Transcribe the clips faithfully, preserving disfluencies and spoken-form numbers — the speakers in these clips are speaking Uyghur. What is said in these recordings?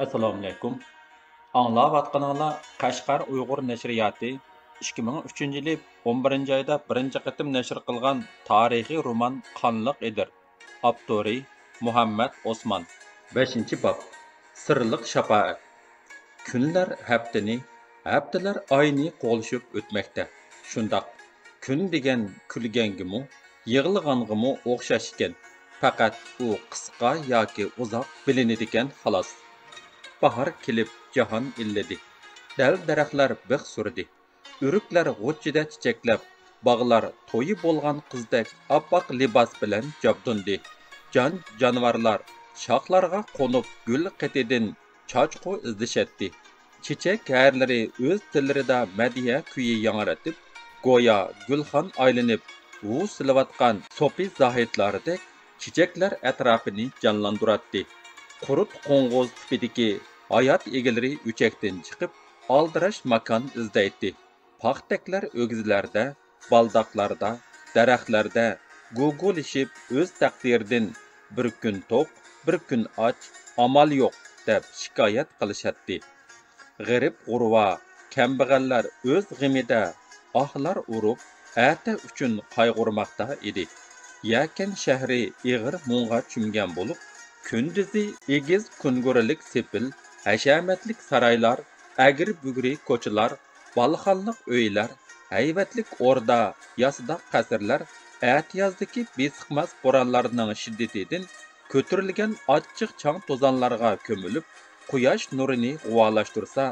ئەسسالامۇئەلەيكۇم. ئاڭلاۋاتقىنىڭلار قەشقەر ئۇيغۇر نەشرىياتى ئىككى مىڭ ئۈچىنچى يىلى ئون بىرىنچى ئايدا بىرىنچى قېتىم نەشر قىلغان تارىخىي رومان قانلىق ئېدىر. ئاپتورى مۇھەممەد ئوسمان. بەشىنچى باب. سىرلىق شاپائەت. كۈنلەر ھەپتىنى، ھەپتىلەر ئاينى قوغلىشىپ ئۆتمەكتە. شۇنداق، كۈن دېگەن كۈلگەنگىمۇ، يىغلىغانغىمۇ ئوخشاش ئىكەن. پەقەت ئۇ قىسقا ياكى ئۇزاق بىلىنىدىكەن، خالاس. باھار كېلىپ جاھان ئىللىدى. دەل-دەرەخلەر بىخ سۈردى. ئۆرۈكلەر غۇچچىدە چېچەكلەپ، باغلار تويى بولغان قىزدەك ئاپئاق لىباس بىلەن جابدۇندى. جان-جانىۋارلار شاخلارغا قونۇپ، گۈل قېتىدىن چاچقۇ ئىزدىشەتتى. چېچەك ھەرىلىرى ئۆز تىللىرىدا مەدھىيە كۈيى ياڭرىتىپ، گويا گۈلخان ئايلىنىپ ھۇۋ سېلىۋاتقان سوپى زاھىتلاردەك چېچەكلەر ئەتراپىنى جانلاندۇراتتى. قۇرت قوڭغۇز تىپىدىكى ھايات ئىگىلىرى ئۆچەكتىن چىقىپ، ئالدىراش ماكان ئىزدەيتتى. پاختەكلەر ئۆگزىلەردە، بالداقلاردا، دەرەخلەردە گۇگۇلىشىپ ئۆز تەقدىرىدىن، «بىر كۈن توق، بىر كۈن ئاچ، ئامال يوق» دەپ شىكايەت قىلىشاتتى. غېرىب-غۇرۋا، كەمبەغەللەر ئۆز غېمىدە ئاھلار ئۇرۇپ، ئەتە ئۈچۈن قايغۇرماقتا ئىدى. يەكەن شەھىرى ئېغىر مۇڭغا چۆمگەن بولۇپ، كۈندۈزى ئېگىز كۈنگۈرلۈك سېپىل، ھەشەمەتلىك سارايلار، ئەگرى-بۈگرى كوچىلار، بالىخانلىق ئۆيلەر، ھەيۋەتلىك ئوردا، ياسىداق قەسىرلەر ئەتىيازدىكى بېسىقماس بورانلارنىڭ شىددىتىدىن كۆتۈرۈلگەن ئاچچىق چاڭ-توزانلارغا كۆمۈلۈپ، قۇياش نۇرىنى غۇۋالاشتۇرسا،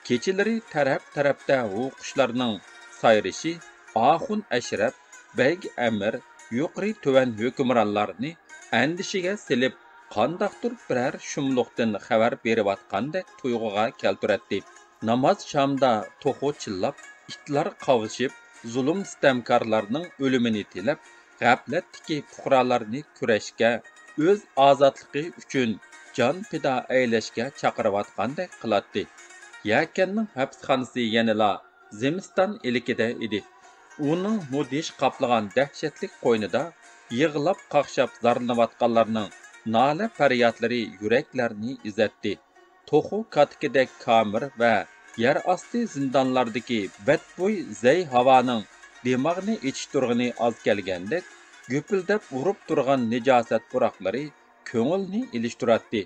كېچىلىرى تەرەپ-تەرەپتە ھۇۋقۇشلارنىڭ سايرىشى ئاخۇن ئەشرەپ، بەگ ئەمىر، يۇقىرى تۆۋەن ھۆكۈمرانلارنى ئەندىشىگە سېلىپ، قانداقتۇر بىرەر شۇملۇقتىن خەۋەر بېرىۋاتقاندەك تۇيغۇغا كەلتۈرەتتى. ناماز شامدا توخۇ چىللاپ، ئىتلار قاۋىشىپ، زۇلۇم-ستەمكارلارنىڭ ئۆلۈمىنى تىلەپ، غەپلەتتىكى پۇقرالارنى كۈرەشكە، ئۆز ئازادلىقى ئۈچۈن جان پىدا ئەيلەشكە چاقىرىۋاتقاندەك قىلاتتى. يەكەننىڭ ھەپسخانىسى يەنىلا زىمىستان ئىلكىدە ئىدى. ئۇنىڭ مۇدھىش قاپلىغان دەھشەتلىك قوينىدا يىغلاپ-قاقشاپ زارلىنىۋاتقانلارنىڭ نالە-پەريادلىرى يۈرەكلەرنى ئېزەتتى. توخۇ كاتىكىدەك كامىر ۋە يەر ئاستى زىندانلاردىكى بەتبۇي زەي ھاۋانىڭ دىماغنى ئېچىشتۇرغىنى ئاز كەلگەندەك، گۈپۈلدەپ ئۇرۇپ تۇرغان نىجاسەت پۇراقلىرى كۆڭۈلنى ئېلىشتۇراتتى.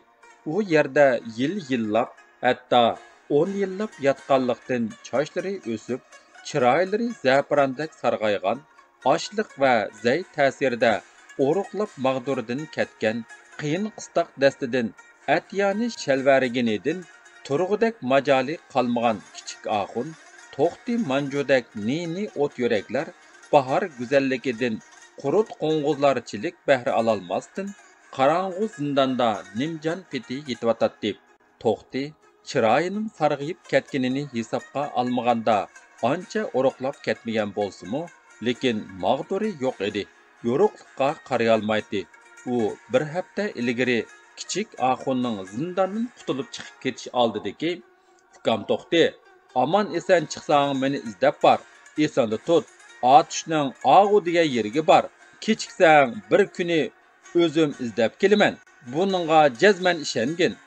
ئۇ يەردە يىل يىللاپ، ھەتتا ئون يىللاپ ياتقانلىقتىن چاچلىرى ئۆسۈپ، چىرايلىرى زەپىراندەك سارغايغان، ئاشلىق ۋە زەي تەسىرىدە ئورۇقلاپ ماغدۇردىن كەتكەن، قىيىن قىستاق دەستىدىن ئەتىيانى شەلۋەرىگىنىدىن تۇرغۇدەك ماجالى قالمىغان كىچىك ئاخۇن، توختى مانجۇدەك نى-نى ئوت يۈرەكلەر باھار گۈزەللىكىدىن قۇرت قوڭغۇزلارچىلىك بەھرە ئالالماستىن، قاراڭغۇ زىنداندا نىمجان پېتى يېتىۋاتاتتى. توختى چىرايىنىڭ سارغىيىپ كەتكىنىنى ھېسابقا ئالمىغاندا، ئانچە ئورۇقلاپ كەتمىگەن بولسىمۇ، لېكىن ماغدۇرى يوق ئىدى. يورۇقلۇققا قارىيالمايتتى. ئۇ بىر ھەپتە ئىلگىرى كىچىك ئاخۇننىڭ زىنداندىن قۇتۇلۇپ چىقىپ كېتىش ئالدىدىكى، «ئۇكام توختى، ئامان-ئېسەن چىقساڭ مېنى ئىزدەپ بار. ئېسىڭدە تۇت، ئاتۇشنىڭ ئاغۇ دېگەن يېرىگە بار. كېچىكسەڭ بىر كۈنى ئۆزۈم ئىزدەپ كېلىمەن. بۇنىڭغا جەزمەن ئىشەنگىن»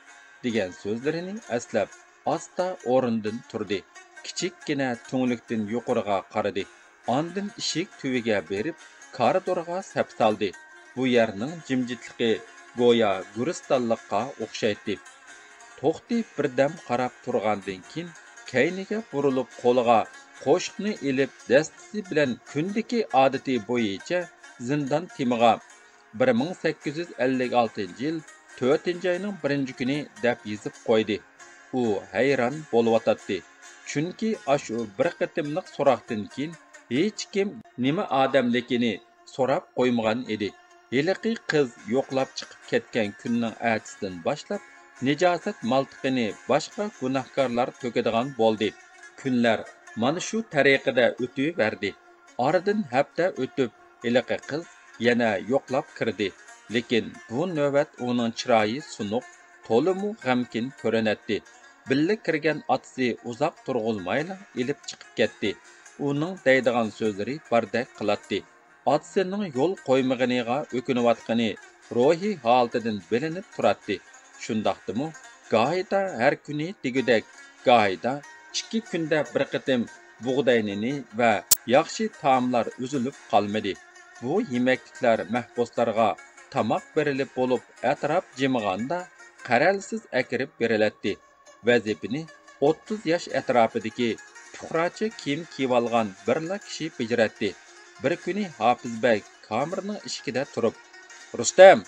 دېگەن سۆزلىرىنى ئەسلەپ، ئاستا ئورنىدىن تۇردى. كىچىككىنە تۈڭلۈكتىن يۇقىرىغا قارىدى. ئاندىن ئىشىك تۈۋىگە بېرىپ، كارىدورغا سەپ سالدى. بۇ يەرنىڭ جىمجىتلىقى گويا گۈلىستانلىققا ئوخشايتتى. توختى بىردەم قاراپ تۇرغاندىن كېيىن، كەينىگە بۇرۇلۇپ، قولىغا قوشۇقنى ئېلىپ، دەستىسى بىلەن كۈندىكى ئادىتى بويىچە زىندان تېمىغا «بىر مىڭ سەككىز يۈز ئەللىك ئالتىنچى يىل تۆتىنچى ئاينىڭ بىرىنچى كۈنى» دەپ يېزىپ قويدى. ئۇ ھەيران بولۇۋاتاتتى، چۈنكى ئاشۇ بىر قېتىملىق سوراقتىن كېيىن ھېچكىم نېمە ئادەملىكىنى سوراپ قويمىغان ئىدى. ھېلىقى قىز يوقلاپ چىقىپ كەتكەن كۈننىڭ ئەتىسىدىن باشلاپ نىجاسەت مالتىقىنى باشقا گۇناھكارلار تۆكىدىغان بولدى. كۈنلەر مانا شۇ تەرىقىدە ئۆتۈۋەردى. ئارىدىن ھەپتە ئۆتۈپ، ھېلىقى قىز يەنە يوقلاپ كىردى. لېكىن بۇ نۆۋەت ئۇنىڭ چىرايى سۇنۇق، تولىمۇ غەمكىن كۆرۈنەتتى. بىللە كىرگەن ئاتىسى ئۇزاق تۇرغۇزمايلا ئېلىپ چىقىپ كەتتى. ئۇنىڭ دەيدىغان سۆزلىرى باردەك قىلاتتى. ئاتىسىنىڭ يول قويمىغىنىغا ئۆكۈنۈۋاتقىنى روھىي ھالىتىدىن بىلىنىپ تۇراتتى. شۇنداقتىمۇ گاھىدا ھەر كۈنى دېگۈدەك، گاھىدا ئىككى كۈندە بىر قېتىم بۇغداي نېنى ۋە ياخشى تائاملار ئۈزۈلۈپ قالمىدى. بۇ يېمەكلىكلەر مەھبۇسلارغا تاماق بېرىلىپ بولۇپ، ئەتراپ جىمىغاندا قەرەلسىز ئەكىرىپ بېرىلەتتى. ۋەزىپىنى ئوتتۇز ياش ئەتراپىدىكى پۇقراچە كىيىم كىيىۋالغان بىرلا كىشى بېجىرەتتى. بىر كۈنى ھاپىز بەگ كامېرنىڭ ئىشىكىدە تۇرۇپ، «رۇستەم!»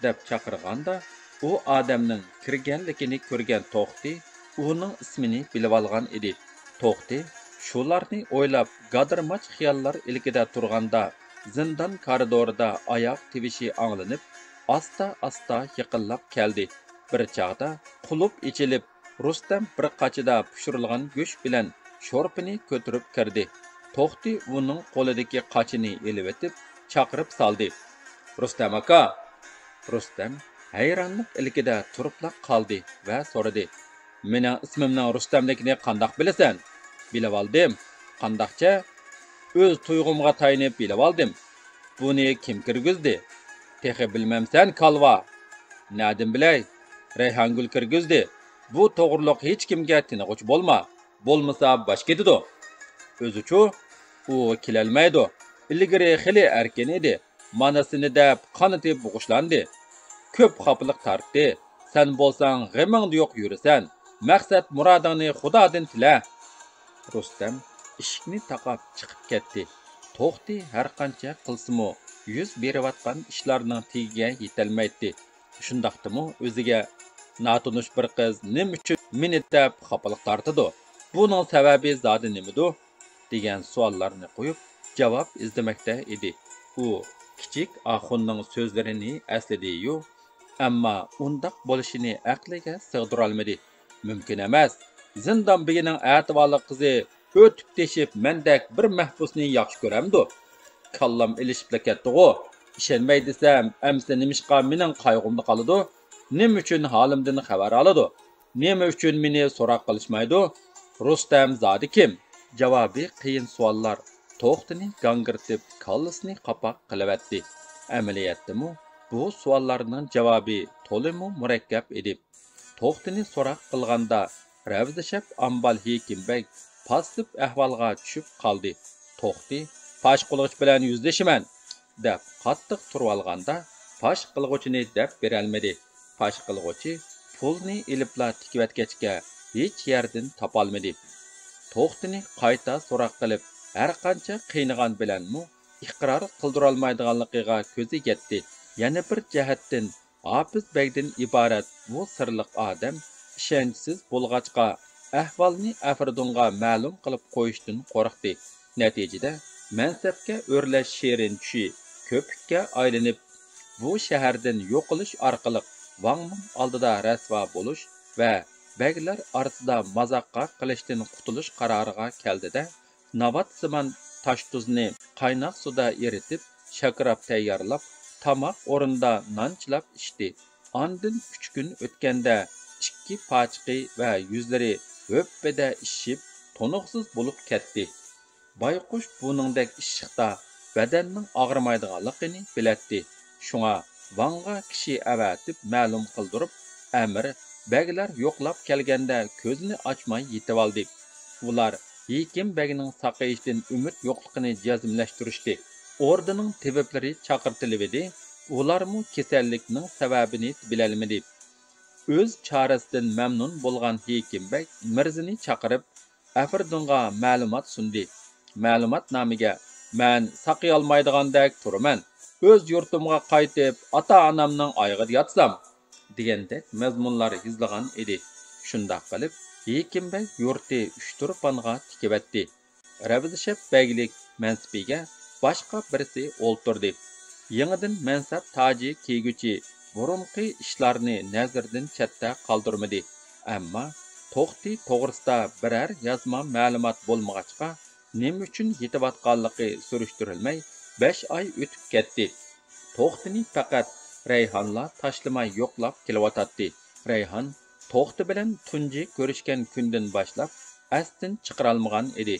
دەپ چاقىرغاندا، ئۇ ئادەمنىڭ كىرگەنلىكىنى كۆرگەن توختى ئۇنىڭ ئىسمىنى بىلىۋالغان ئىدى. توختى شۇلارنى ئويلاپ، گادىرماچ خىياللار ئىلكىدە تۇرغاندا، زىندان كارىدورىدا ئاياغ تىۋىشى ئاڭلىنىپ، ئاستا-ئاستا يېقىنلاپ كەلدى. بىر چاغدا قۇلۇپ ئېچىلىپ، رۇستەم بىر قاچىدا پىشۇرۇلغان گۆش بىلەن شورپىنى كۆتۈرۈپ كىردى. توختى ئۇنىڭ قولىدىكى قاچىنى ئېلىۋېتىپ، چاقىرىپ سالدى. «رۇستەم ئاكا!» رۇستەم ھەيرانلىق ئىلكىدە تۇرۇپلا قالدى ۋە سورىدى: «مېنىڭ ئىسمىمنىڭ رۇستەملىكىنى قانداق بىلىسەن؟» «بىلىۋالدىم.» «قانداقچە؟» «ئۆز تۇيغۇمغا تايىنىپ بىلىۋالدىم.» «بۇنى كىم كىرگۈزدى؟» «تېخى بىلمەمسەن، كالۋا!» «نەدىن بىلەي؟ رەيھانگۈل كىرگۈزدى. بۇ توغرۇلۇق ھېچكىمگە تىنىغۇچ بولما، بولمىسا باش كېتىدۇ.» «ئۆزىچۇ؟» «ئۇ كېلەلمەيدۇ. ئىلگىرى خېلى ئەركىن ئىدى. مانا سېنى دەپ قانىتى بوغۇشلاندى. كۆپ خاپىلىق تارتتى. سەن بولساڭ غېمىڭدە يوق يۈرىسەن. مەقسەت مۇرادىڭنى خۇدادىن تىلە.» رۇستەم ئىشىكنى تاقاپ چىقىپ كەتتى. توختى ھەرقانچە قىلسىمۇ، يۈز بېرىۋاتقان ئىشلارنىڭ تېگىگە يېتەلمەيتتى. شۇنداقتىمۇ ئۆزىگە، «ناتونۇش بىر قىز نېمە ئۈچۈن مېنى دەپ خاپىلىق تارتىدۇ؟ بۇنىڭ سەۋەبى زادى نېمىدۇ؟» دېگەن سوئاللارنى قويۇپ، جاۋاب ئىزدىمەكتە ئىدى. ئۇ كىچىك ئاخۇننىڭ سۆزلىرىنى ئەسلىدىيۇ، ئەمما ئۇنداق بولۇشىنى ئەقلىگە سىغدۇرالمىدى. «مۇمكىن ئەمەس. زىندان بېگىنىڭ ئەتىۋارلىق قىزى ئۆتۈپ تېشىپ مەندەك بىر مەھبۇسنى ياخشى كۆرەمدۇ؟ كاللام ئېلىشىپلا كەتتىغۇ. ئىشەنمەي دېسەم، ئەمىسە نېمىشقا مېنىڭ قايغۇمدا قالىدۇ؟ نېمە ئۈچۈن ھالىمدىن خەۋەر ئالىدۇ؟ نېمە ئۈچۈن مېنى سوراق قىلىشمايدۇ؟ رۇستەم زادى كىم؟» جاۋابى قىيىن سوئاللار توختىنى گاڭگىرىتىپ، كاللىسىنى قاپاق قىلىۋەتتى. ئەمەلىيەتتىمۇ بۇ سوئاللارنىڭ جاۋابى تولىمۇ مۇرەككەپ ئىدى. توختىنى سوراق قىلغاندا، رەۋزىشەپ ئامبال ھېكىم بەگ پاسسىپ ئەھۋالغا چۈشۈپ قالدى. توختى، «پاش قىلغۇچ بىلەن يۈزلىشىمەن!» دەپ قاتتىق تۇرۇۋالغاندا، پاش قىلغۇچىنى دەپ بېرەلمىدى. پاش قىلغۇچى پۇلنى ئېلىپلا تىكىۋەتكەچكە، ھېچ يەردىن تاپالمىدى. توختىنى قايتا سوراق قىلىپ، ھەرقانچە قىينىغان بىلەنمۇ، ئىقرار قىلدۇرالمايدىغانلىقىغا كۆزى يەتتى. يەنە بىر جەھەتتىن، ھاپىز بەگدىن ئىبارەت بۇ سىرلىق ئادەم ئىشەنچسىز بولغاچقا، ئەھۋالنى ئەفرىدۇنغا مەلۇم قىلىپ قويۇشتىن قورقتى. نەتىجىدە، مەنسەپكە ئۆرلەش شېرىن چۈشى كۆپۈككە ئايلىنىپ، بۇ شەھەردىن يوقىلىش ئارقىلىق ۋاڭنىڭ ئالدىدا رەسۋا بولۇش ۋە بەگلەر ئارىسىدا مازاققا قىلىشتىن قۇتۇلۇش قارارىغا كەلدى-دە، ناۋاتسىمان تاش تۇزنى قايناق سۇدا ئېرىتىپ، شاكىراپ تەييارلاپ، تاماق ئورنىدا نان چىلاپ ئىچتى. ئاندىن ئۈچ كۈن ئۆتكەندە، ئىككى پاچىقى ۋە يۈزلىرى ھۆپپىدە ئىششىپ، تونۇقسىز بولۇپ كەتتى. بايقۇش بۇنىڭدەك ئىششىقتا بەدەننىڭ ئاغرىمايدىغانلىقىنى بىلەتتى. شۇڭا ۋاڭغا كىشى ئەۋەتىپ مەلۇم قىلدۇرۇپ، ئەمىر بەگلەر يوقلاپ كەلگەندە كۆزىنى ئاچماي يېتىۋالدى. ئۇلار ھېكىم بەگنىڭ ساقىيىشىدىن ئۈمىد يوقلۇقىنى جەزملەشتۈرۈشتى. ئوردىنىڭ تېبىپلىرى چاقىرتىلىۋىدى، ئۇلارمۇ كېسەللىكنىڭ سەۋەبىنى بىلەلمىدى. ئۆز چارىسىدىن مەمنۇن بولغان ھېكىم بەگ مىرزىنى چاقىرىپ، ئەفرىدۇنغا مەلۇمات سۇندى. مەلۇماتنامىگە، «مەن ساقىيالمايدىغاندەك تۇرىمەن، ئۆز يۇرتۇمغا قايتىپ، ئاتا-ئانامنىڭ ئايىغىدا ياتسام» دېگەندەك مەزمۇنلار يېزىلغان ئىدى. شۇنداق قىلىپ، ھېكىم بەگ يۇرتى ئۇچتۇرپانغا تىكىۋەتتى. رەۋزىشەپ بەگلىك مەنسىپىگە باشقا بىرسى ئولتۇردى. يېڭىدىن مەنسەپ تاجى كىيگۈچى بۇرۇنقى ئىشلارنى نەزىرىدىن چەتتە قالدۇرمىدى. ئەمما توختى توغرىسىدا بىرەر يازما مەلۇمات بولمىغاچقا، نېمە ئۈچۈن يېتىۋاتقانلىقى سۈرۈشتۈرۈلمەي، بەش ئاي ئۆتۈپ كەتتى. توختىنى پەقەت رەيھانلا تاشلىماي يوقلاپ كېلىۋاتاتتى. رەيھان توختى بىلەن تۇنجى كۆرۈشكەن كۈندىن باشلاپ ئەستىن چىقىرالمىغان ئىدى.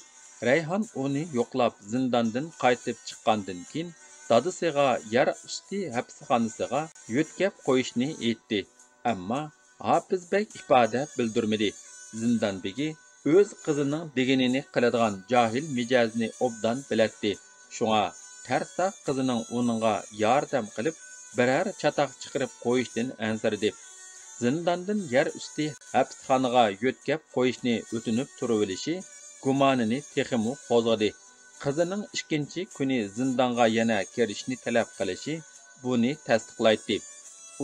رەيھان ئۇنى يوقلاپ زىنداندىن قايتىپ چىققاندىن كېيىن، دادىسىغا يەر ئۈستى ھەپسخانىسىغا يۆتكەپ قويۇشنى ئېيتتى. ئەمما ھاپىز بەگ ئىپادە بىلدۈرمىدى. زىندان بېگى ئۆز قىزىنىڭ دېگىنىنى قىلىدىغان جاھىل مىجەزىنى ئوبدان بىلەتتى. شۇڭا تەرسا قىزىنىڭ ئۇنىڭغا ياردەم قىلىپ، بىرەر چاتاق چىقىرىپ قويۇشتىن ئەنسىرىدى. زىنداندىن يەر ئۈستى ھەپسخانىغا يۆتكەپ قويۇشنى ئۆتۈنۈپ تۇرۇۋېلىشى گۇمانىنى تېخىمۇ قوزغىدى. قىزىنىڭ ئىككىنچى كۈنى زىندانغا يەنە كىرىشنى تەلەپ قىلىشى بۇنى تەستىقلايتتى.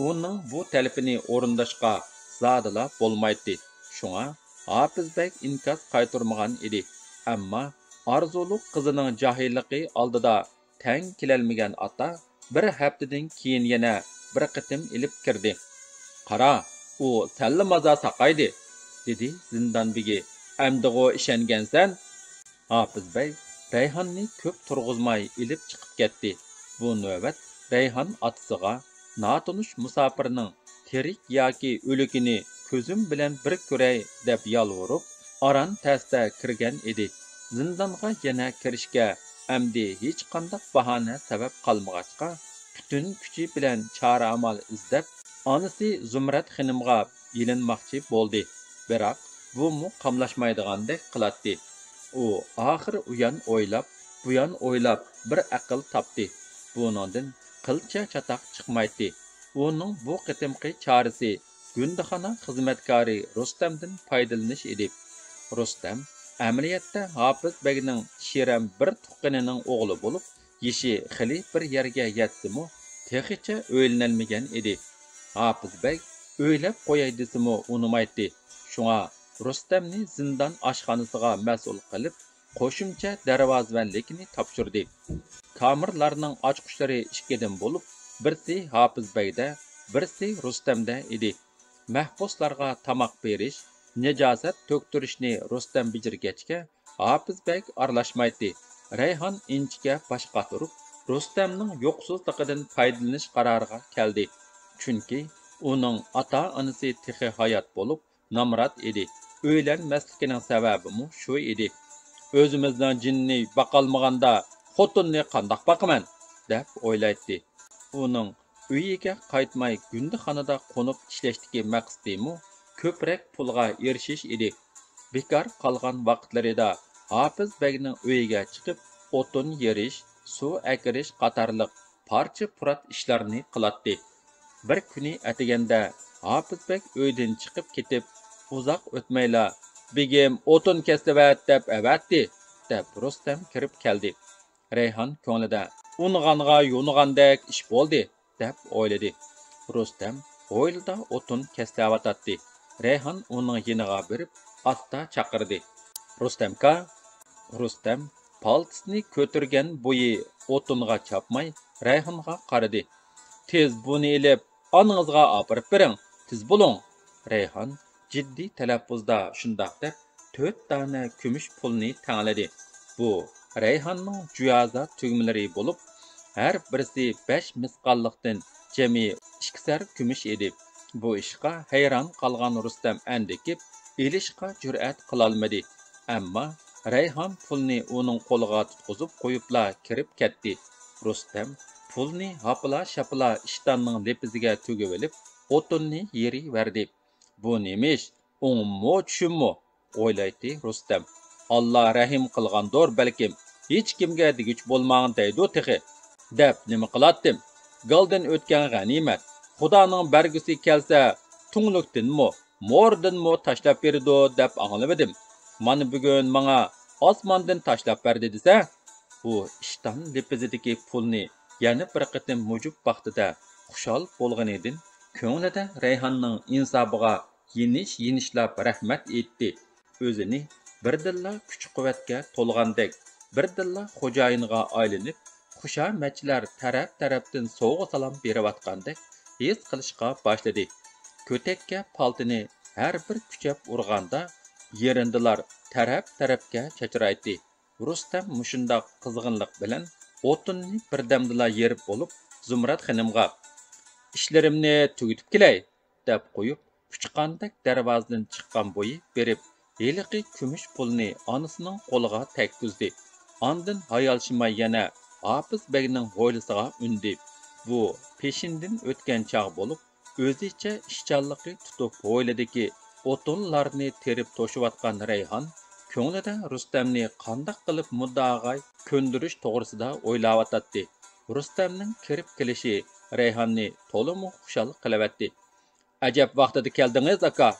ئۇنىڭ بۇ تەلىپىنى ئورۇنداشقا زادىلا بولمايتتى. شۇڭا ھاپىز بەگ ئىنكاس قايتۇرمىغان ئىدى. ئەمما ئارزۇلۇق قىزىنىڭ جاھىللىقى ئالدىدا تەڭ كېلەلمىگەن ئاتا بىر ھەپتىدىن كېيىن يەنە بىر قېتىم ئېلىپ كىردى. «قارا، ئۇ سەللا مازا ساقايدى»، دېدى زىندان بېگى. «ئەمدىغۇ ئىشەنگەنسەن؟» ھاپىز بەگ رەيھاننى كۆپ تۇرغۇزماي ئېلىپ چىقىپ كەتتى. بۇ نۆۋەت رەيھان ئاتىسىغا ناتونۇش مۇساپىرنىڭ تىرىك ياكى ئۆلۈكىنى كۆزۈم بىلەن بىر كۆرەي دەپ يالۋۇرۇپ، ئاران تەستە كىرگەن ئىدى. زىندانغا يەنە كىرىشكە ئەمدى ھېچقانداق باھانە سەۋەب قالمىغاچقا، پۈتۈن كۈچى بىلەن چارە-ئامال ئىزدەپ، ئانىسى زۇمرەت خېنىمغا يېلىنماقچى بولدى. بىراق، بۇمۇ قاملاشمايدىغاندەك قىلاتتى. ئۇ ئاخىر ئۇيان ئويلاپ، بۇيان ئويلاپ بىر ئەقىل تاپتى. بۇنىڭدىن قىلچە چاتاق چىقمايتتى. ئۇنىڭ بۇ قېتىمقى چارىسى گۈندىخانا خىزمەتكارى رۇستەمدىن پايدىلىنىش ئىدى. رۇستەم ئەمەلىيەتتە ھاپىز بەگنىڭ شىرەم بىر تۇغقىنىنىڭ ئوغلى بولۇپ، يېشى خېلى بىر يەرگە يەتسىمۇ، تېخىچە ئۆيلىنەلمىگەن ئىدى. ھاپىز بەگ ئۆيلەپ قوياي دېسىمۇ ئۇنىمايتتى. شۇڭا رۇستەمنى زىندان ئاشخانىسىغا مەسئۇل قىلىپ، قوشۇمچە دەرۋازىۋەنلىكىنى تاپشۇردى. كامېرلارنىڭ ئاچقۇچلىرى ئىككىدىن بولۇپ، بىرسى ھاپىز بەگدە، بىرسى رۇستەمدە ئىدى. مەھبۇسلارغا تاماق بېرىش، نىجاسەت تۆكتۈرۈشنى رۇستەم بېجىرگەچكە، ھاپىز بەگ ئارىلاشمايتتى. رەيھان ئىنچىكە باش قاتۇرۇپ، رۇستەمنىڭ يوقسۇزلۇقىدىن پايدىلىنىش قارارىغا كەلدى. چۈنكى ئۇنىڭ ئاتا-ئانىسى تېخى ھايات بولۇپ، نامرات ئىدى. ئۆيلەنمەسلىكىنىڭ سەۋەبىمۇ شۇ ئىدى. «ئۆزىمىزنىڭ جېنىنى باقالمىغاندا، خوتۇننى قانداق باقىمەن؟» دەپ ئويلايتتى. ئۇنىڭ ئۆيىگە قايتماي، گۈندىخانىدا قونۇپ ئىشلەشتىكى مەقسىتىمۇ كۆپرەك پۇلغا ئېرىشىش ئىدى. بىكار قالغان ۋاقىتلىرىدا ھاپىز بەگنىڭ ئۆيىگە چىقىپ، ئوتۇن يېرىش، سۇ ئەكىرىش قاتارلىق پارچە-پۇرات ئىشلارنى قىلاتتى. بىر كۈنى ئەتىگەندە ھاپىز بەگ ئۆيدىن چىقىپ كېتىپ، ئۇزاق ئۆتمەيلا، «بېگىم ئوتۇن كەسلىۋەت دەپ ئەۋەتتى» دەپ، رۇستەم كىرىپ كەلدى. رەيھان كۆڭلىدە، «ئۇنىغانغا يونۇغاندەك ئىش بولدى» دەپ ئويلىدى. رۇستەم ھويلىدا ئوتۇن كەسلەۋاتاتتى. رەيھان ئۇنىڭ يېنىغا بېرىپ، ئاستا چاقىردى، «رۇستەمكا!» رۇستەم پالتىسىنى كۆتۈرگەن بويى ئوتۇنغا چاپماي، رەيھانغا قارىدى. «تېز بۇنى ئېلىپ، ئانىڭىزغا ئاپىرىپ بېرىڭ، تېز بولۇڭ!» رەيھان جىددىي تەلەپپۇزدا شۇنداق دەپ، تۆت دانە كۈمۈش پۇلنى تەڭلىدى. بۇ رەيھاننىڭ جۇيازا تۈگمىلىرى بولۇپ، ھەر بىرسى بەش مىسقاللىقتىن جەمئىي ئىككى سەر كۈمۈش ئىدى. بۇ ئىشقا ھەيران قالغان رۇستەم ئەندىكىپ، ئېلىشقا جۈرئەت قىلالمىدى. ئەمما رەيھان پۇلنى ئۇنىڭ قولىغا تۇتقۇزۇپ قويۇپلا كىرىپ كەتتى. رۇستەم پۇلنى ھاپىلا-شاپىلا ئىشتاننىڭ لېپىزىگە تۈگۈۋېلىپ، ئوتۇننى يېرىۋەردى. «بۇ نېمە ئىش؟ ئوڭۇممۇ، چۈشۈممۇ؟» ئويلايتتى رۇستەم. «ئاللا رەھىم قىلغاندۇر بەلكىم، ھېچكىمگە دېگۈچى بولماڭ دەيدۇ تېخى، دەپ نېمە قىلاتتىم؟ گالدىن ئۆتكەن غەنىيمەت، خۇدانىڭ بەرگۈسى كەلسە، تۈڭلۈكتىنمۇ، موردىنمۇ تاشلاپ بېرىدۇ دەپ ئاڭلىمىدىم. مانا بۈگۈن ماڭا ئاسماندىن تاشلاپ بەردى دېسە.» ئۇ ئىشتان لېپىزىدىكى پۇلنى يەنە بىر قېتىم مۇجۇپ باقتى-دە، خۇشال بولغىنىدىن كۆڭلىدە رەيھاننىڭ ئىنسابىغا يېنىش-يېنىشلاپ رەھمەت ئېيتتى. ئۆزىنى بىردىنلا كۈچ-قۇۋۋەتكە تولغاندەك، بىردىنلا خوجايىنغا ئايلىنىپ، خۇشامەتچىلەر تەرەپ-تەرەپتىن سوۋغا-سالام بېرىۋاتقاندەك ھېس قىلىشقا باشلىدى. كۆتەككە پالتىنى ھەر بىر كۈچەپ ئۇرغاندا، يېرىندىلار تەرەپ-تەرەپكە چاچرايتتى. رۇستەم مۇشۇنداق قىزغىنلىق بىلەن ئوتۇننى بىردەمدىلا يېرىپ بولۇپ، زۇمرەت خېنىمغا، «ئىشلىرىمنى تۈگىتىپ كېلەي» دەپ قويۇپ، ئۇچقاندەك دەرۋازىدىن چىققان بويى بېرىپ، ھېلىقى كۈمۈش پۇلنى ئانىسىنىڭ قولىغا تەگكۈزدى. ئاندىن ھايالشىماي يەنە ھاپىز بەگنىڭ ھويلىسىغا ئۈندى. بۇ پېشىندىن ئۆتكەن چاغ بولۇپ، ئۆزىچە ئىشچانلىقى تۇتۇپ ھويلىدىكى ئوتۇنلارنى تېرىپ توشۇۋاتقان رەيھان كۆڭلىدە رۇستەمنى قانداق قىلىپ مۇددىئاغا كۆندۈرۈش توغرىسىدا ئويلاۋاتاتتى. رۇستەمنىڭ كىرىپ كېلىشى رەيھاننى تولىمۇ خۇشال قىلىۋەتتى. «ئەجەب ۋاقتىدا كەلدىڭىز، ئاكا!»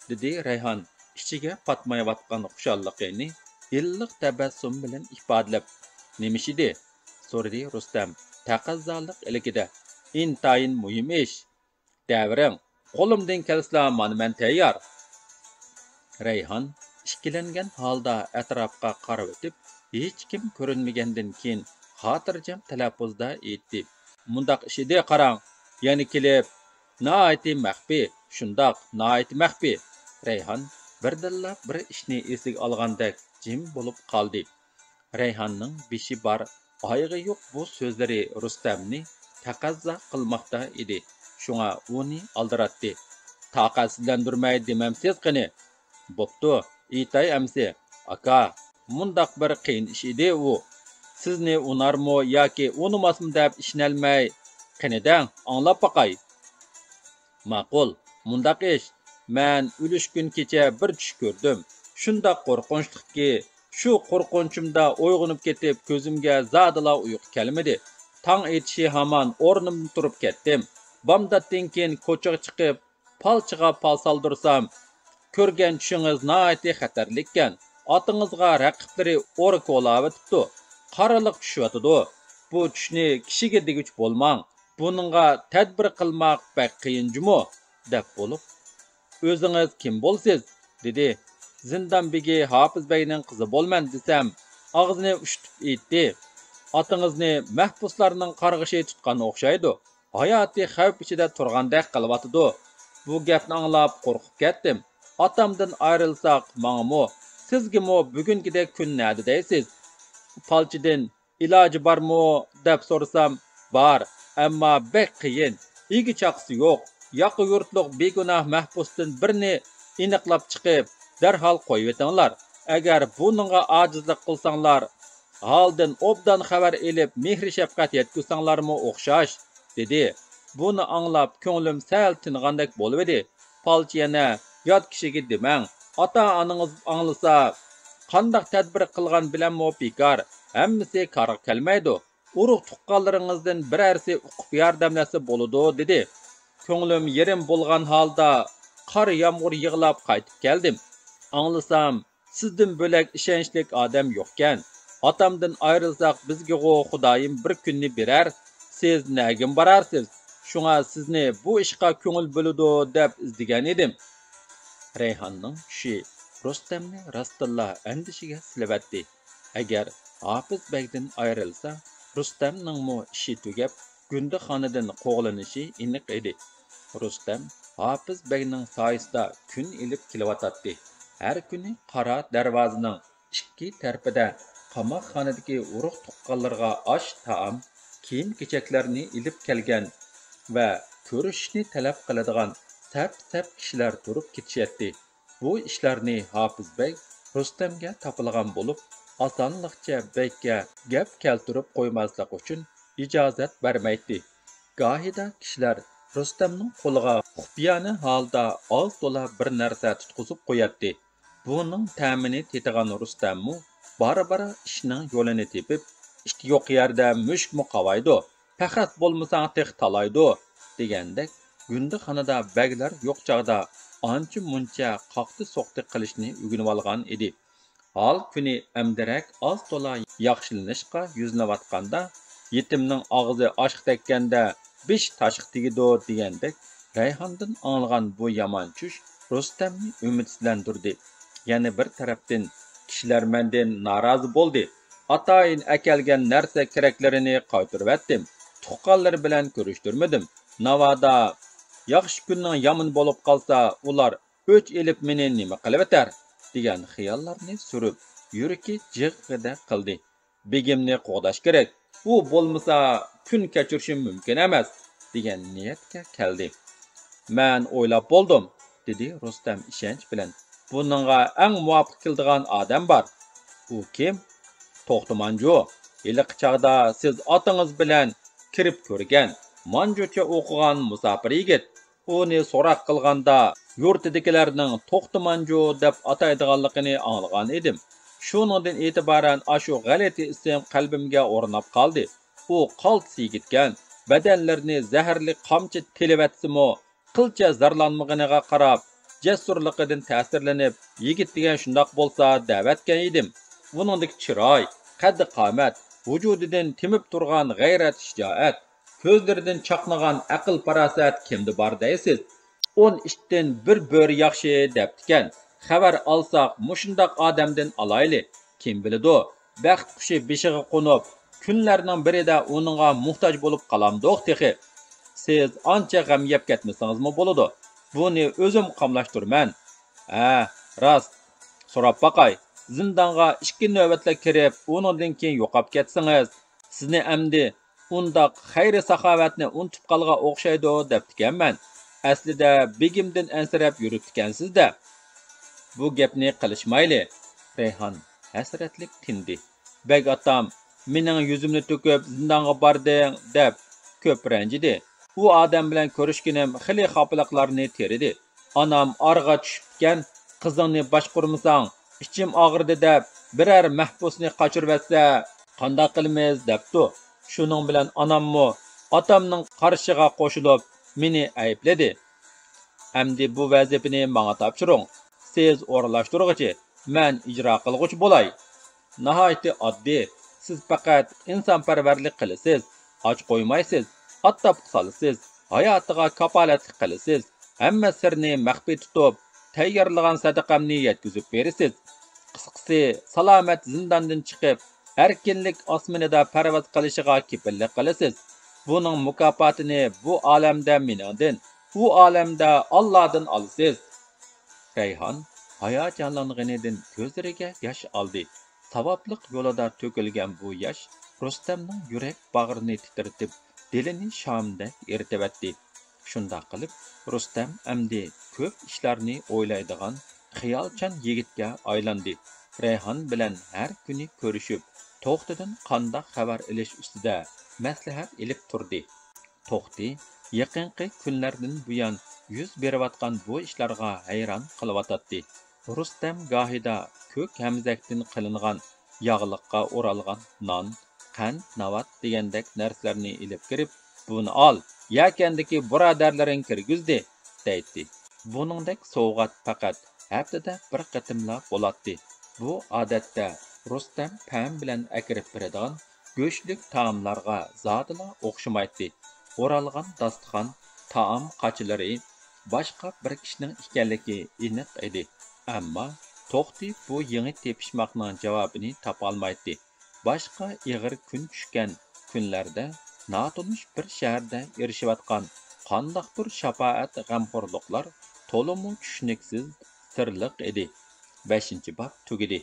دېدى رەيھان ئىچىگە پاتمايۋاتقان خۇشاللىقىنى ئىللىق تەبەسسۇم بىلەن ئىپادىلەپ. «نېمە ئىش ئىدى؟» سورىدى رۇستەم تەقەززالىق ئىلكىدە. «ئىنتايىن مۇھىم ئىش.» «دەۋېرىڭ، قولۇمدىن كەلسىلا مانا مەن تەييار.» رەيھان ئىككىلەنگەن ھالدا ئەتراپقا قارىۋېتىپ، ھېچكىم كۆرۈنمىگەندىن كېيىن خاتىرجەم تەلەپپۇزدا ئېيتتى. «مۇنداق ئىش ئىدى، قاراڭ، يەنە كېلىپ، ناھايىتى مەخپىي، شۇنداق، ناھايىتى مەخپىي.» رەيھان بىردىنلا بىر ئىشنى ئېسىگە ئالغاندەك جىم بولۇپ قالدى. رەيھاننىڭ بېشى بار، ئايىغى يوق بۇ سۆزلىرى رۇستەمنى تەقەززا قىلماقتا ئىدى، شۇڭا ئۇنى ئالدىراتتى. «تاقەتسىزلەندۈرمەي دېمەمسىز قېنى.» «بوپتۇ، ئېيتاي ئەمسە، ئاكا، مۇنداق بىر قىيىن ئىش ئىدى ئۇ. سىزنى ئۇنارمۇ ياكى ئۇنىماسمۇ دەپ ئىشىنەلمەي. قېنى دەڭ، ئاڭلاپ باقاي.» «ماقۇل، مۇنداق ئىش. مەن ئۈلۈشكۈن كېچە بىر چۈش كۆردۈم. شۇنداق قورقۇنچلۇقكى، شۇ قورقۇنچۇمدا ئويغىنىپ كېتىپ، كۆزۈمگە زادىلا ئۇيقۇ كەلمىدى. تاڭ ئېتىشى ھامان ئورنۇمدىن تۇرۇپ كەتتىم. بامداتتىن كېيىن كوچىغا چىقىپ، پالچىغا پال سالدۇرسام، كۆرگەن چۈشىڭىز ناھايىتى خەتەرلىككەن. ئاتىڭىزغا رەقىبلىرى ئورا كولاۋېتىپتۇ. قارىلىق چۈشۈۋاتىدۇ. بۇ چۈشنى كىشىگە دېگۈچى بولماڭ. بۇنىڭغا تەدبىر قىلماق بەك قىيىن جۇمۇ» دەپ بولۇپ، «ئۆزىڭىز كىم بولىسىز؟» دېدى. «زىندان بېگى ھاپىز بەگنىڭ قىزى بولىمەن» دېسەم، ئاغزىنى ئۇشتۇپ ئېيتتى. «ئاتىڭىزنى مەھبۇسلارنىڭ قارغىشى تۇتقان ئوخشايدۇ. ھاياتىي خەۋپ ئىچىدە تۇرغاندەك قىلىۋاتىدۇ.» بۇ گەپنى ئاڭلاپ قورقۇپ كەتتىم. «ئاتامدىن ئايرىلساق، ماڭىمۇ، سىزگىمۇ بۈگۈنكىدەك كۈن نەدە دەيسىز؟ پالچىدىن ئىلاجى بارمۇ دەپ سورىسام، بار، ئەمما بەك قىيىن، ئىگە چاقىسى يوق. ياقا يۇرتلۇق بىگۇناھ مەھبۇستىن بىرنى ئېنىقلاپ چىقىپ، دەرھال قويۇۋېتىڭلار. ئەگەر بۇنىڭغا ئاجىزلىق قىلساڭلار، ھالدىن ئوبدان خەۋەر ئېلىپ، مېھرى شەپقەت يەتكۈزسەڭلارمۇ ئوخشاش» دېدى. بۇنى ئاڭلاپ، كۆڭلۈم سەل تىنغاندەك بولۇۋىدى. پالچى يەنە: «يات كىشىگە دېمەڭ، ئاتا-ئانىڭىز ئاڭلىسا، قانداق تەدبىر قىلغان بىلەنمۇ بىكار، ھەممىسى كارغا كەلمەيدۇ. ئۇرۇق-تۇغقانلىرىڭىزدىن بىرەرسى ئۇقۇپ ياردەملەشسە بولىدۇ» دېدى. كۆڭلۈم يېرىم بولغان ھالدا قار يامغۇر يىغلاپ قايتىپ كەلدىم. ئاڭلىسام، سىزدىن بۆلەك ئىشەنچلىك ئادەم يوقكەن. ئاتامدىن ئايرىلساق، بىزگىغۇ خۇدايىم بىر كۈننى بېرەر، سىز نەگىمۇ بارارسىز؟ شۇڭا سىزنى بۇ ئىشقا كۆڭۈل بۆلىدۇ دەپ ئىزدىگەن ئىدىم. رەيھاننىڭ چۈشى رۇستەمنى راستتىنلا ئەندىشىگە سېلىۋەتتى. ئەگەر ھاپىز بەگدىن ئايرىلسا، رۇستەمنىڭمۇ ئىشى تۈگەپ، گۇندىخانىدىن قوغلىنىشى ئېنىق ئىدى. رۇستەم ھاپىز بەگنىڭ سايىسىدا كۈن ئېلىپ كېلىۋاتاتتى. ھەر كۈنى قارا دەرۋازىنىڭ ئىككى تەرىپىدە قاماقخانىدىكى ئۇرۇق-تۇغقانلىرىغا ئاش-تائام، كىيىم-كېچەكلەرنى ئېلىپ كەلگەن ۋە كۆرۈشۈشنى تەلەپ قىلىدىغان سەپ-سەپ كىشىلەر تۇرۇپ كېتىشەتتى. بۇ ئىشلارنى ھاپىز بەگ رۇستەمگە تاپىلىغان بولۇپ، ئاسانلىقچە بەگكە گەپ كەلتۈرۈپ قويماسلىق ئۈچۈن ئىجازەت بەرمەيتتى. گاھىدا كىشىلەر رۇستەمنىڭ قولىغا خۇپىيانە ھالدا ئاز-تولا بىر نەرسە تۇتقۇزۇپ قوياتتى. بۇنىڭ تەمىنى تېتىغان رۇستەممۇ بارا-بارا ئىشنىڭ يولىنى تېپىپ، «ئىت يوق يەردە مۈشۈكمۇ قاۋايدۇ، پەخەس بولمىساڭ تېخى تالايدۇ» دېگەندەك، گۇندىخانىدا بەگلەر يوق چاغدا ئانچە-مۇنچە قاقتى-سوقتى قىلىشنى ئۆگىنىۋالغان ئىدى. ھال كۈنى ئەمدىرەك ئاز-تولا ياخشىلىنىشقا يۈزلىنىۋاتقاندا، «يېتىمنىڭ ئاغزى ئاشقا تەگكەندە، بېشى تاشقا تېگىدۇ» دېگەندەك، رەيھاندىن ئاڭلىغان بۇ يامان چۈش رۇستەمنى ئۈمىدسىزلەندۈردى. يەنە بىر تەرەپتىن، كىشىلەر مەندىن نارازى بولدى. ئاتايىن ئەكەلگەن نەرسە-كېرەكلىرىنى قايتۇرۇۋەتتىم. تۇغقانلىرى بىلەن كۆرۈشتۈرمىدىم. ناۋادا ياخشى كۈننىڭ يامان بولۇپ قالسا، ئۇلار ئۆچ ئېلىپ مېنى نېمە قىلىۋېتەر دېگەن خىياللارنى سۈرۈپ، يۈرىكى جىغغىدە قىلدى. «بېگىمنى قوغداش كېرەك، ئۇ بولمىسا كۈن كەچۈرۈشۈم مۇمكىن ئەمەس» دېگەن نىيەتكە كەلدى. «مەن ئويلاپ بولدۇم» دېدى رۇستەم ئىشەنچ بىلەن. «بۇنىڭغا ئەڭ مۇۋاپىق كېلىدىغان ئادەم بار.» «ئۇ كىم؟» «توختى مانجۇ، ھېلىقى چاغدا سىز ئاتىڭىز بىلەن كىرىپ كۆرگەن، مانجۇچە ئوقۇغان مۇساپىر يىگىت. ئۇنى سوراق قىلغاندا، يۇرتىدىكىلەرنىڭ توختىمانجۇ دەپ ئاتايدىغانلىقىنى ئاڭلىغان ئىدىم. شۇنىڭدىن ئېتىبارەن ئاشۇ غەلىتە ئىسىم قەلبىمگە ئورناپ قالدى. ئۇ قالتىس يىگىتكەن، بەدەنلىرىنى زەھەرلىك قامچا تىلىۋەتسىمۇ، قىلچە زارلانمىغىنىغا قاراپ، جەسۇرلۇقىدىن تەسىرلىنىپ، يىگىت دېگەن شۇنداق بولسا دەۋەتكەن ئىدىم. ئۇنىڭدىكى چىراي، قەددى-قامەت، ۋۇجۇدىدىن تېمىپ تۇرغان غەيرەت-شىجائەت، كۆزلىرىدىن چاقنىغان ئەقىل-پاراسەت كىمدە بار دەيسىز؟ «ئون ئىتتىن بىر بۆرە ياخشى» دەپتىكەن. خەۋەر ئالساق، مۇشۇنداق ئادەمدىن ئالايلى. كىم بىلىدۇ، بەخت قۇشى بېشىغا قونۇپ، كۈنلەرنىڭ بىرىدە ئۇنىڭغا موھتاج بولۇپ قالامدۇق تېخى. سىز ئانچە غەم يەپ كەتمىسىڭىزمۇ بولىدۇ. بۇنى ئۆزۈم قاملاشتۇرىمەن. ھە، راست. سوراپ باقاي. زىندانغا ئىككى نۆۋەتلەپ كىرىپ، ئۇنىڭدىن كېيىن يوقاپ كەتسىڭىز، سىزنى ئەمدى ئۇنداق خەير-ساخاۋەتنى ئۇنتۇپ قالغان ئوخشايدۇ دەپتىكەنمەن. ئەسلىدە بېگىمدىن ئەنسىرەپ يۈرۈپتىكەنسىز-دە. بۇ گەپنى قىلىشمايلى. رەيھان ھەسرەتلىك تىندى. بەگ ئاتام، مېنىڭ يۈزۈمنى تۆكۈپ زىندانغا باردىڭ دەپ كۆپ رەنجىدى. ئۇ ئادەم بىلەن كۆرۈشكىنىم خېلى خاپىلىقلارنى تېرىدى. ئانام ئارىغا چۈشۈپتىكەن، قىزىڭنى باشقۇرمىساڭ، ئىچىم ئاغرىدى دەپ، بىرەر مەھبۇسنى قاچۇرۇۋەتسە، قانداق قىلىمىز دەپتۇ. شۇنىڭ بىلەن ئاناممۇ ئاتامنىڭ قارىشىغا قوشۇلۇپ، مېنى ئەيىبلىدى. ئەمدى بۇ ۋەزىپىنى ماڭا تاپشۇرۇڭ. سىز ئورۇنلاشتۇرغۇچى، مەن ئىجرا قىلغۇچى بولاي. ناھايىتى ئاددىي. سىز پەقەت ئىنسانپەرۋەرلىك قىلىسىز، ئاچ قويمايسىز، ئات تاپقا سالىسىز، ھاياتىغا كاپالەتلىك قىلىسىز، ھەممە سىرنى مەخپىي تۇتۇپ، تەييارلىغان سەدىقەمنى يەتكۈزۈپ بېرىسىز. قىسقىسى، سالامەت زىنداندىن چىقىپ، ئەركىنلىك ئاسمىنىدا پەرۋاز قىلىشىغا كېپىللىك قىلىسىز. بۇنىڭ مۇكاپاتىنى بۇ ئالەمدە مېنىڭدىن، ئۇ ئالەمدە ئاللادىن ئالىسىز. رەيھان ھاياجانلانغىنىدىن كۆزلىرىگە ياش ئالدى. ساۋابلىق يولىدا تۆكۈلگەن بۇ ياش رۇستەمنىڭ يۈرەك باغرىنى تىترىتىپ، دىلىنى شامدەك ئېرىتىۋەتتى. شۇنداق قىلىپ، رۇستەم ئەمدى كۆپ ئىشلارنى ئويلايدىغان خىيالچان يىگىتكە ئايلاندى. رەيھان بىلەن ھەر كۈنى كۆرۈشۈپ، توختىدىن قانداق خەۋەر ئېلىش ئۈستىدە مەسلىھەت ئېلىپ تۇردى. توختى يېقىنقى كۈنلەردىن بۇيان يۈز بېرىۋاتقان بۇ ئىشلارغا ھەيران قېلىۋاتاتتى. رۇستەم گاھىدا كۆك ھەمزەكتىن قىلىنغان ياغلىققا ئورالغان نان، قەنت، ناۋات دېگەندەك نەرسىلەرنى ئېلىپ كىرىپ، «بۇنى ئال، يەكەندىكى بۇرادەرلىرىڭ كىرگۈزدى» دەيتتى. بۇنىڭدەك سوۋغات پەقەت ھەپتىدە بىر قېتىملا بولاتتى. بۇ ئادەتتە رۇستەم پەم بىلەن ئەكىرىپ بېرىدىغان گۆشلۈك تائاملارغا زادىلا ئوخشىمايتتى. ئورالغان داستىخان، تائام قاچىلىرى باشقا بىر كىشىنىڭ ئىكەنلىكى ئېنىق ئىدى. ئەمما توختى بۇ يېڭى تېپىشماقنىڭ جاۋابىنى تاپالمايتتى. باشقا ئېغىر كۈن چۈشكەن كۈنلەردە ناتونۇش بىر شەھەردە ئېرىشىۋاتقان قانداقتۇر شاپائەت، غەمخورلۇقلار تولىمۇ چۈشىنىكسىز، سىرلىق ئىدى. بەشىنچى باب تۈگىدى.